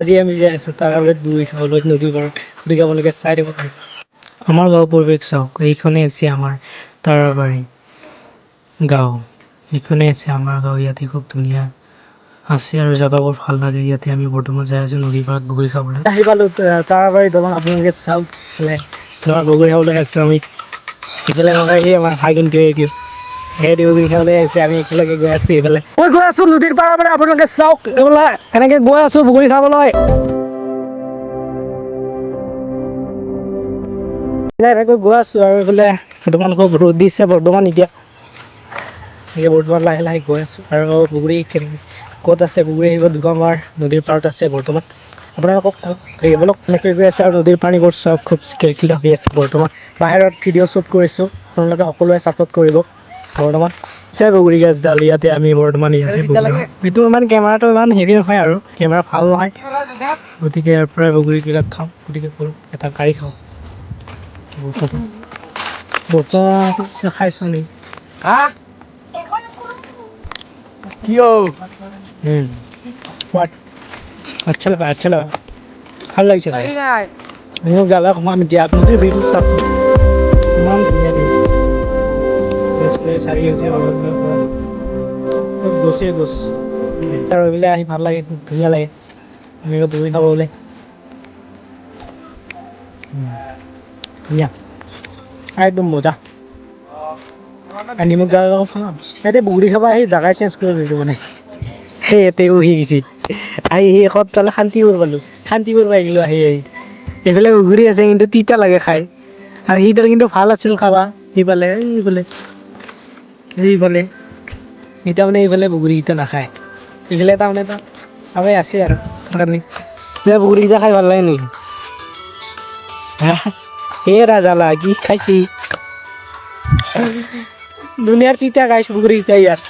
আজি আমি যাই আছোঁ তাৰাবাৰীত বগৰী খাবলৈ, নদীৰ পাৰত। গতিকে আপোনালোকে চাই দিব পাৰে। আমাৰ গাঁৱৰ পৰিৱেশ চাওক, এইখনেই হৈছে আমাৰ তাৰাবাৰী গাঁও। এইখনেই আছে আমাৰ গাঁও। ইয়াতে খুব ধুনীয়া আছে আৰু জেগাবোৰ ভাল লাগে। ইয়াতে আমি বৰ্তমান যাই আছোঁ নদীৰ পাৰত বগৰী খাবলৈ। আহি পালোঁ তাৰাবাৰী দলং। আপোনালোকে চাওক, তোমাৰ বগৰী খাবলৈ আহিছোঁ আমি। ইফালে এই আমাৰ ভাগিনটোৱে এইটো সেইটো বগৰী খাবলৈ আহিছে। আমি একেলগে গৈ আছোঁ। এইফালে মই গৈ আছোঁ নদীৰ পাৰৰ পৰা। আপোনালোকে চাওক, এইফালে এনেকে গৈ আছোঁ বগৰী খাবলৈ। এনেকৈ গৈ আছোঁ আৰু এইফালে বৰ্তমান খুব ৰ'দ দিছে বৰ্তমান। এতিয়া এতিয়া বৰ্তমান লাহে লাহে গৈ আছোঁ আৰু বগৰী ক'ত আছে, বগৰী আহিব দুগামাৰ নদীৰ পাৰত আছে বৰ্তমান। আপোনালোকক বলক, এনেকৈ গৈ আছে আৰু নদীৰ পানীবোৰ চব খুব কেলকিলা হৈ আছে বৰ্তমান। বাহিৰত ভিডিঅ' শ্বুট কৰিছোঁ, আপোনালোকে সকলোৱে ছাপোৰ্ট কৰিব। বৰ্তমান আছে বগৰী গছডাল ইয়াতে। আমি বৰ্তমান ইয়াতে। এইটো ইমান কেমেৰাটো ইমান হেৰি নহয় আৰু কেমেৰা ভাল নহয়, গতিকে ইয়াৰ পৰাই বগৰীবিলাক খাওঁ। গতিকে ব'লক, এটা গাড়ী খাওঁ। বৰ্তমান খাইছোঁ নেকি? কিয়? সোৱাদ আচ্ছা লগা, আচ্ছা লগা, ভাল লাগিছে খাই। নিমখ জ্বালা সোমাম এতিয়া। নদীৰ ভিউটো চাওক, ইমান ধুনীয়া ভিউ। চাৰি হৈছে গছে গছ আৰু এইবিলাক আহি ভাল লাগে, খুব ধুনীয়া লাগে এনেকৈ বহি খাবলৈ। ধুনীয়া, একদম মজা। নিমখ জ্বালা খাম। ইয়াতে বগৰী খাব আহি জাগাই চেঞ্জ কৰি দিছোঁ, মানে সেই ইয়াতে বহি গৈছে আহি। সেই এসপ্তাহলে শান্তি কৰিব পালোঁ, শান্তি কৰিব আহিলোঁ আহি আহি। এইফালে বগৰী আছে কিন্তু তিতা লাগে খাই আৰু সেইডাল কিন্তু ভাল আছিল খাবা। সিফালে এইফালে এইফালে এতিয়া মানে এইফালে বগৰীকেইটা নাখায়। এইফালে তাৰমানে এটা চবেই আছে আৰু তাৰ কাৰণে বগৰীকেইটা খাই ভাল লাগে নেকি? হা, এৰা জ্বালা কি খাইছি, দুনিয়াৰ তিতা খাইছো বগৰীকেইটা। ইয়াত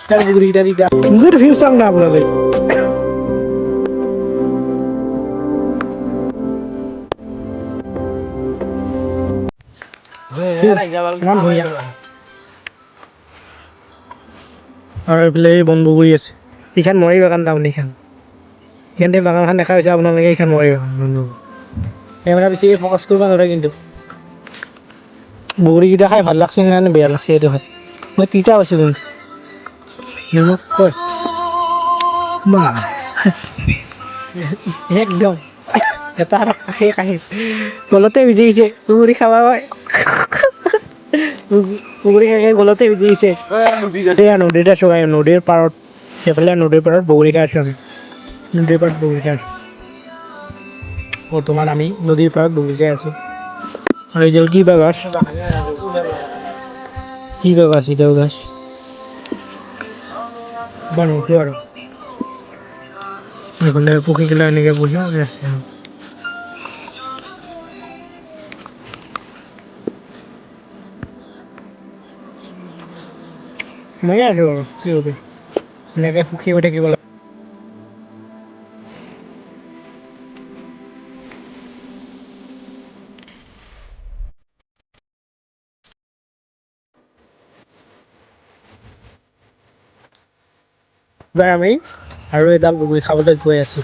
তাৰ বগৰীকেইটা তিতা। নিজৰ ভিউ চাওক না আপোনালোকে। ইমান ধুনীয়া। আৰু এইফালে এই বন বগৰী আছে। এইখন মৰি বাগান তাৰমানে। এইখন এইখিনিতে বাগানখন দেখা হৈছে আপোনালোকে। এইখন মৰি বাগান, বন বগৰী। কেমেৰা বেছি ফ'কাছ কৰিব নোৱাৰে, কিন্তু বগৰীকেইটা খাই ভাল লাগছে নে বেয়া লাগছে এইটো খাই? মই তিতা পাইছোঁ কিন্তু নিমখ কয় বা একদম এটা আৰু কাষে কাষে গলতে ভিজি গৈছে। বগৰী খাবা হয়, বগৰী খাই খাই গলতে ভিজি গৈছে। এয়া নদীত আছোঁ, নদীৰ পাৰত। সেইফালে নদীৰ পাৰত বগৰী খাই আছোঁ আমি। নদীৰ পাৰত বগৰী খাই আছোঁ বৰ্তমান। আমি নদীৰ পাৰত বগৰী খাই আছোঁ। আৰু এইডাল কি বা গাছ, কি বা গাছ এইডাল গাছ বা নুঠো। আৰু এইফালে পক্ষীগিলা এনেকৈ বহি আছে আৰু এনেকৈ আছোঁ। আৰু কি হ'ব, এনেকৈ সুখী হৈ থাকিব লাগে। এবাৰ আমি আৰু এডাল বগৰী খাবলৈ গৈ আছোঁ।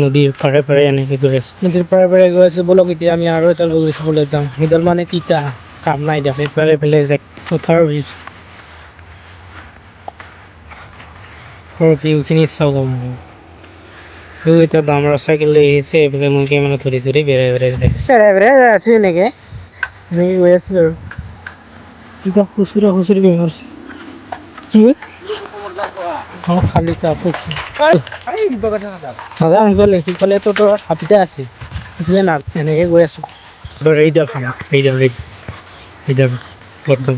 নদীৰ পাৰে পাৰে এনেকৈ গৈ আছোঁ, নদীৰ পাৰে পাৰে গৈ আছোঁ। ব'লক, এতিয়া আমি আৰু এডাল বগৰী খাবলৈ যাওঁ। সেইডাল মানে তিতা, কাম নাই দিয়ক। সেইফালে এইফালে যায় পথাৰৰ ভিউ, ভিউখিনি চাওক। এতিয়া ডাঙৰ চাইকেল লৈ আহিছে। এইফালে মই মানে ধৰি ধৰি বেৰাই বেৰাই যাই বেৰাই বেৰাই যাই আছোঁ। এনেকৈ এনেকৈ গৈ আছোঁ আৰু কিবা খুচুৰা খুচুৰি বেমাৰ কি। অঁ, শালিকা পক্ষী নাযাওঁ সিফালে। সিফালেতো তোৰ হাবিতে আছে, সিফালে না। এনেকৈ গৈ আছোঁ। এইডাল খাম, এইডাল, এইডাল বৰ্তমান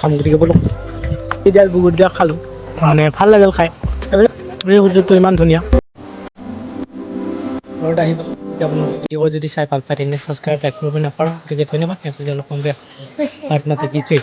খাম। গতিকে ব'লক, এইডাল বগৰীডাল খালোঁ, মানে ভাল লাগিল খাই। এই সূৰ্যটো ইমান ধুনীয়া। ঘৰত আহি পালোঁ। আপোনালোকে ভিডিঅ' যদি চাই ভাল পায়, তেনে ছাবস্ক্ৰাইব, লাইক কৰিব নাপাৰো। গতিকে ধন্যবাদ। নেক্সট ভিডিঅ' লগ পাম। প্ৰাৰ্থনা দেখিছোঁ।